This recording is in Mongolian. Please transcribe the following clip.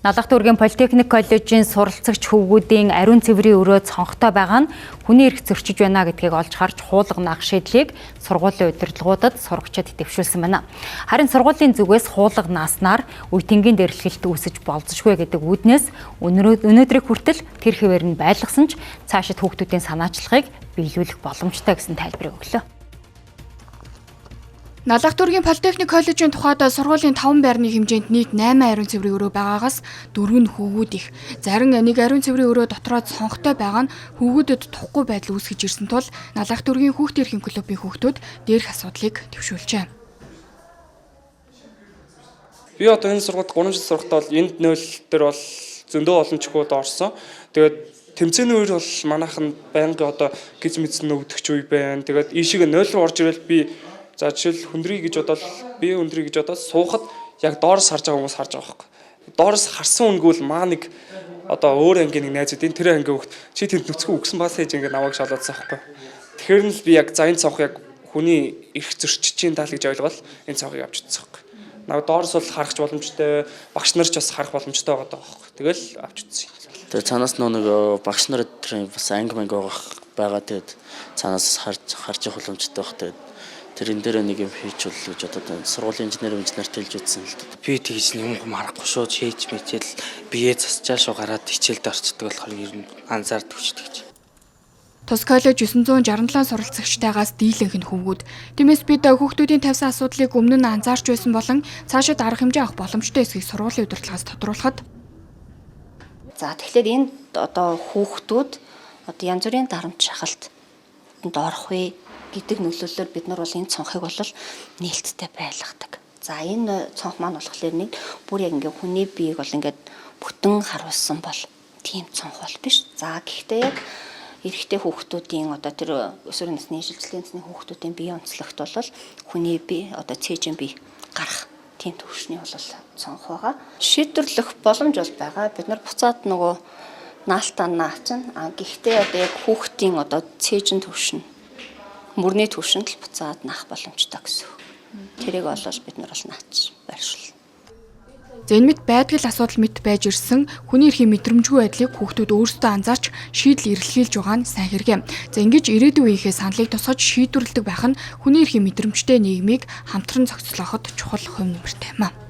Налах дүүргийн политехник коллежийн суралцагч хөвгүүдийн ариун цэврийн өрөө цонхтой байгаа нь хүний эрх зөрчиж байна гэдгийг олж харж хуулга наах шийдлийг сургуулийн удирдлагуудад сурагчид дэвшүүлсэн байна. Харин сургуулийн зүгээс хуулга нааснаар үе тэнгийн дэрлэгэлт үүсэж болзошгүй гэдэг үүднээс өнөөдрийг хүртэл тэр хэвээр нь байлгасан ч цаашид хүүхдүүдийн санаачлагыг биелүүлэх боломжтой гэсэн тайлбарыг өглөө. Налах дүүргийн политехник коллежийн тухайд сургуулийн 5 байрны хэмжээнд нийт 8 ариун цэврийн өрөө байгаагаас 4 нь хөвгүүд их. Зарим нэг ариун цэврийн өрөө дотроо цонхтой байгаа нь хөвгүүдэд тухгүй байдал үүсгэж ирсэн тул Налах дүүргийн хүүхдийн эрхийн клубын хүүхдүүд дээрх асуудлыг төвшүүлжээ. Би одоо энэ сургуульд 3 жил сурахтаа бол энд 0 дээр бол зөндөө олон чухууд орсон. Тэгээд тэмцээний үер бол манайхан байнгын одоо гиз мэдсэн өвдөгч үе байна. Тэгээд ийшээ 0 руу орж ирэл би за жишээл хүндрий гэж бодоод би хүндрий гэж бодоод суухад яг доороос харж байгаа хүмүүс харж байгаа байхгүй. Доороос харсан үнгүүл маа нэг одоо өөр ангийн нэг найзуудын тэр ангийн хөхт чи тэнд нүцгэн үгсэн бас хийж ингээд намайг шалгаадсан байхгүй. Тэгэхээр нь л би яг за энэ цонх яг хүний эрх зөрчиж чинь тал гэж ойлгоод энэ цонхыг авч утсан байхгүй. Наа доороос бол харах ч боломжтой, багш нар ч бас харах боломжтой байгаа байхгүй. Тэгэл авч утсан. Тэгээ цаанаас нэг багш нар тэр бас анги манги байгаа тэгээд цаанаас харж явах боломжтой байх. Тэгээд тэрэн дээр нэг юм хийчихвэл гэж бодоод сургуулийн инженерт хэлж үзсэн л дээ. Би тэгж юм хум харахгүй шууд шийдэж мэтэл бие засчаа шуу гараад хичээлд орчдөг болохоор ер нь анзаардаг ч тэгж. Тус коллеж 967 суралцагчтайгаас дийлэнх нь хөвгүүд. Тиймээс бид хүүхдүүдийн тавьсан асуудлыг өмнө нь анзаарч байсан болон цаашид арга хэмжээ авах боломжтой эсэхийг сургуулийн удирдлагаас тодруулахад за тэгэхээр энэ одоо хүүхдүүд одоо янз бүрийн дарамт шахалт орох вэ гэдэг нөлөөллөөр бид нар бол энэ цонхыг бол нээлттэй байлгадаг. За энэ цонх маань болохоор нэг бүр яг ингээ хүний биеийг бол ингээд бүтэн харуулсан бол тийм цонх бол биш. За гэхдээ яг эрэгтэй хүүхдүүдийн одоо тэр өсвөр насны шилжилтийн насны хүүхдүүдийн бие онцлогт бол хүний бие одоо цээжин бие гарах тийм төвшний бол цонх байгаа. Шийдвэрлэх боломж бол байгаа. Бид нар буцаад нөгөө наалтаа наачин. А гэхдээ одоо яг хүүхдийн одоо цээжин төвшин мөрний төвшөнд л буцаад наах боломжтой гэсэн. Тэрийг бол бид нар бол наач байршуулна. За энэ мэт байдгал асуудал мэт байж ирсэн хүний эрхийн мэдрэмжгүй байдлыг хүүхдүүд өөрсдөө анзаарч шийдэл эрэлхийлж байгаа нь сайн хэрэг. За ингэж ирээдүйн үеийнхээ саналыг тусгаж шийдвэрлэдэг байх нь хүний эрхийн мэдрэмжтэй нийгмийг хамтран зохицлооход чухал хувь нэмэртэй юм.